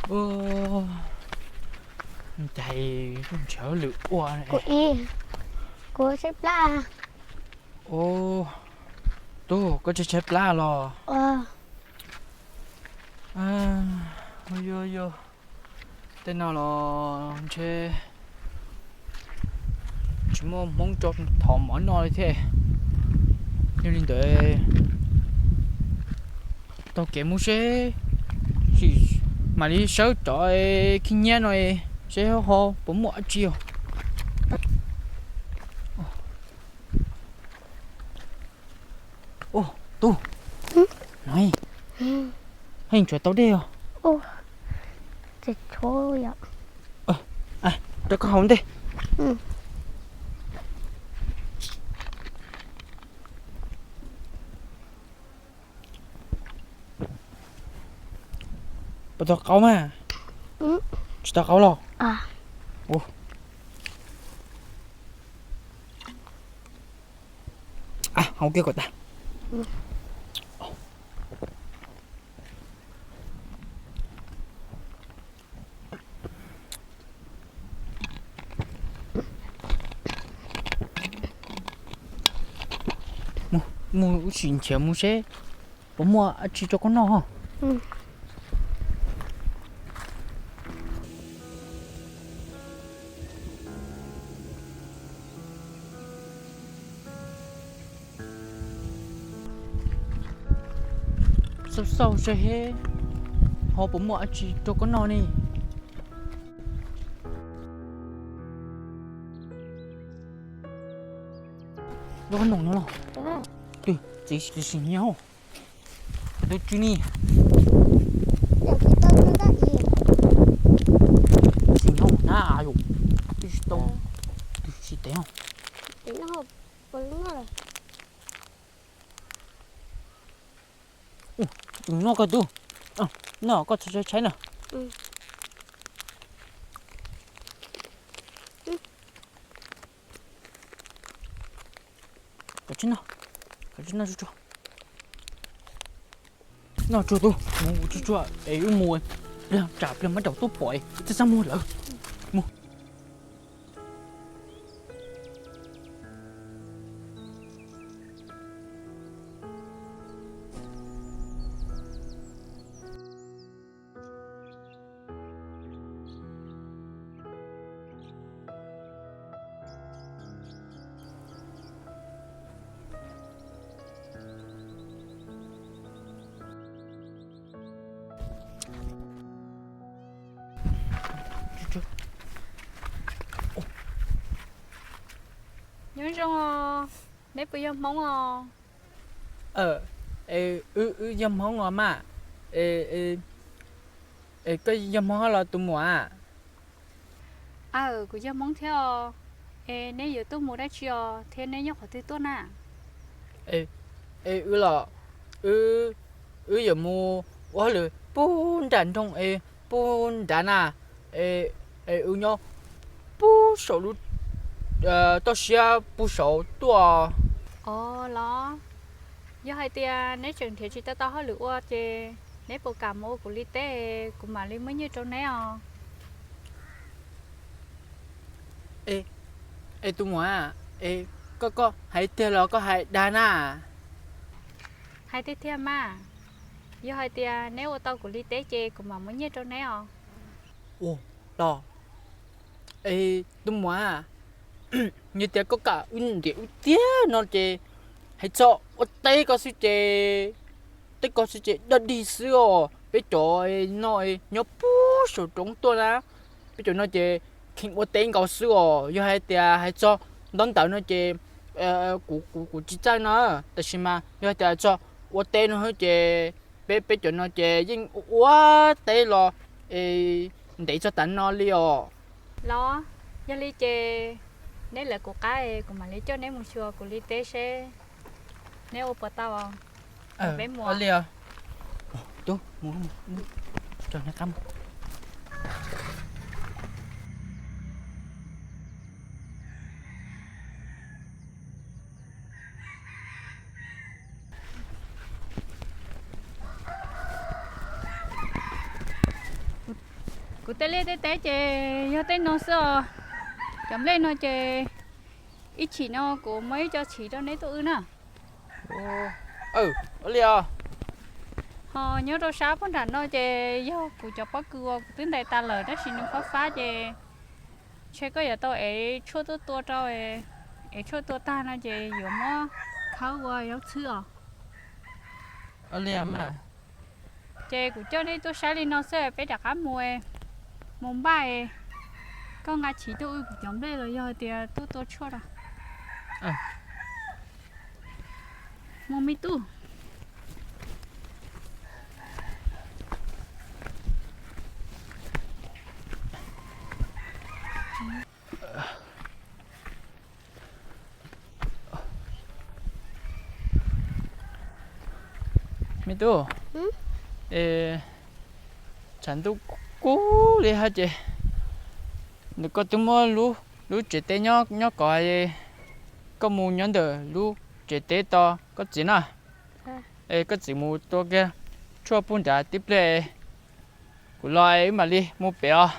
Ua, ncaig lub ntshav lwm ua. Kuv, kuv saib plab. Ua, tub, koj tsis saib plab los? Yog, yog, tej no los ntshe tsis muaj hmoob tso thov mov noj li thiab. Yog li ntawd taug kev mus seb, mam li sawv rov khib nyiab no seb ho puas muaj dab tsi os. Ua, tub, no, heej, tshuav tau dej os. Rau koj haus ntej. Puas tau qaub mas? Tsis tau qaub los? Haus kiag kom tag. Mus ua si nrhiav mus seb puas muaj dab tsi rau koj noj. Xauj xauj seb ho puas muaj dab tsi rau koj noj ne. Lub qhob noom no los? Twb txiv sim nyob. Tus tsw ni. Sim nyob na yom. Twb tsis tau. Twb tsis tev. Tus noj koj tub. Noj koj tshaib tshaib na. Koj tsis noj, koj tsis noj tsuag tsuag. Noj tsuag tub, mus tsuag tsuag es wb mus, pliag tsam pliag mam rau tub pom es txaj txaj muag lawm. Mus. Nyob zoo os, neb puas yog Hmoob os? Wb, wb yog Hmoob os mas. Es koj yog Hmoob los tus muam? Aw, kuv yog Hmoob thiab os. Es neb yuav tuaj mus dab tsi os thiab neb nyob qhov twg tuaj na? Es wb los, wb, wb yuav mus ua hauj lwm puag nram nroog es puag nrad na. Es wb nyob puag saum lub toj siab puag saud tuaj. Os los, yog hais tias neb tseem nrhiav tsis tau tau hauj lwm ua ces neb puas kam mus ua kuv li teb, kuv mam li muab nyiaj rau neb os. Es tus muam, es koj, koj hais tiag los koj hais dag na? Hais tiag tiag mas, yog hais tias neb ua tau kuv li teb ces kuv mam muab nyiaj rau neb os. Ua los, es tus muam, yog tias koj kam wb nrhiav wb tiag no ces hais txog ua teb ko xwb ces, teb ko xwb ces dog dig xwb os. Peb cov no nyob puag saum roob tuaj na, peb cov no ces kheev ua teb nkaus xwb os. Yog hais tias hais txog ntaub ntawv no ces kuv, kuv, kuv tsis txawj no, tab sis mas yog hais tias hais txog ua teb no ces peb, peb cov no ces yeej ua teb los ntev txog tav no li os. Los, yog li ces neb lawv kuv qab, kuv mam li coj neb mus xyuas kuv li teb seb neb ua puas tau. Peb mus li os. Tub, mus, mus, coj neb qab mus. Kuv tej liaj tej teb ces yog tej no xwb os. Cov nplej no ces ib chim no kuv muab ib co chiv rau neb tuaj wb na. Ua li os. Ho nyob rau sab puag nram no ces yog kuv cov pob kws uas kuv twb ntais tas lawm tab sis nws fab fab ces ntshe koj yuav tau ev tshuaj tuaj tua rau, ev tshuaj tua tag no ces yuav muab khawb ua zaub txhwb os. Ces kuv coj nej tuaj saib li no xwb, peb rov qab mus, mus npaj. Koj nqa chiv tuaj wb kuv cov nplej los yog hais tias tuaj tua tshuaj na. Mus me tub. Me tub, es tshav ntuj kub li hab ces ntawm koj twb muab lub tsev teb nyob kov, koj mus nyob ntawm lub tsev teb tos koj txiv na. Es koj txiv mus tua kiag tshuaj puag nrad tib pliag, kuv los wb mam li mus pem os.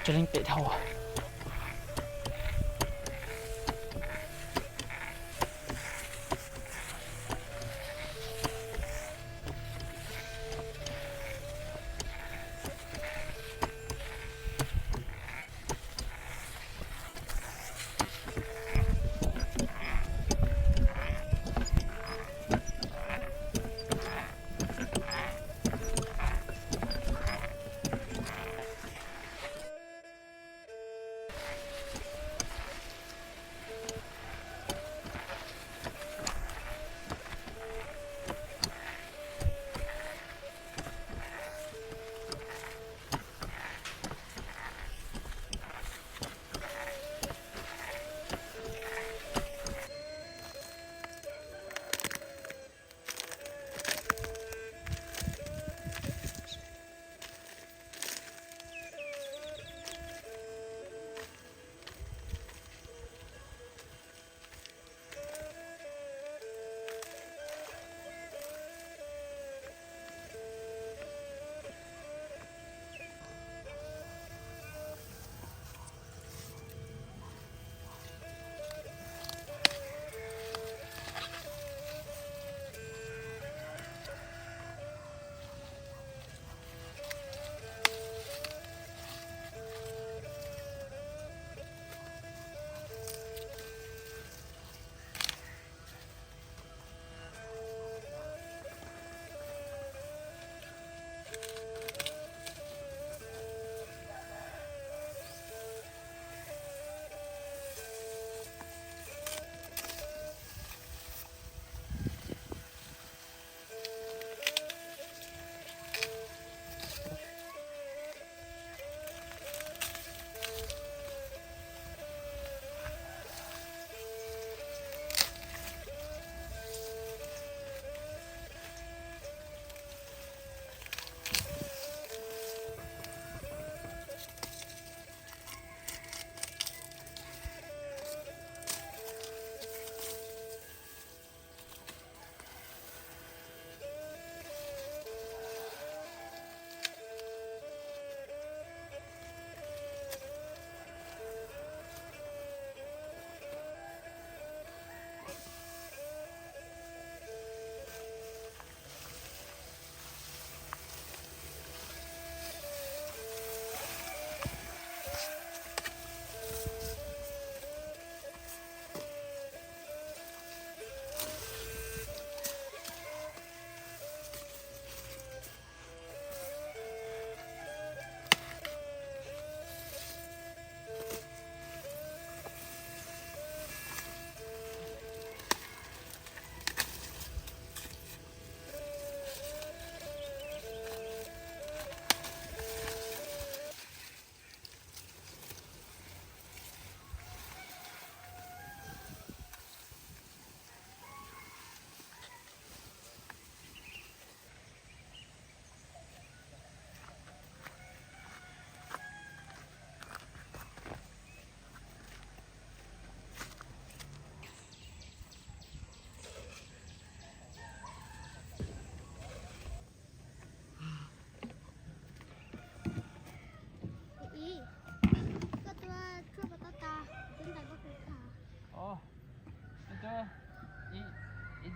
Tsa leej pem dhau.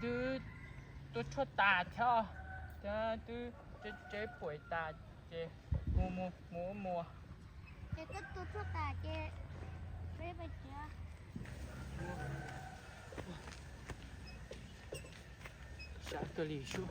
Twb tua tshuaj tas thiab, thiab twb tsev puas tas, ces mus mus mus mus. Ces koj tua tshuaj tas ces peb pais tsev. Sab kawg li sub.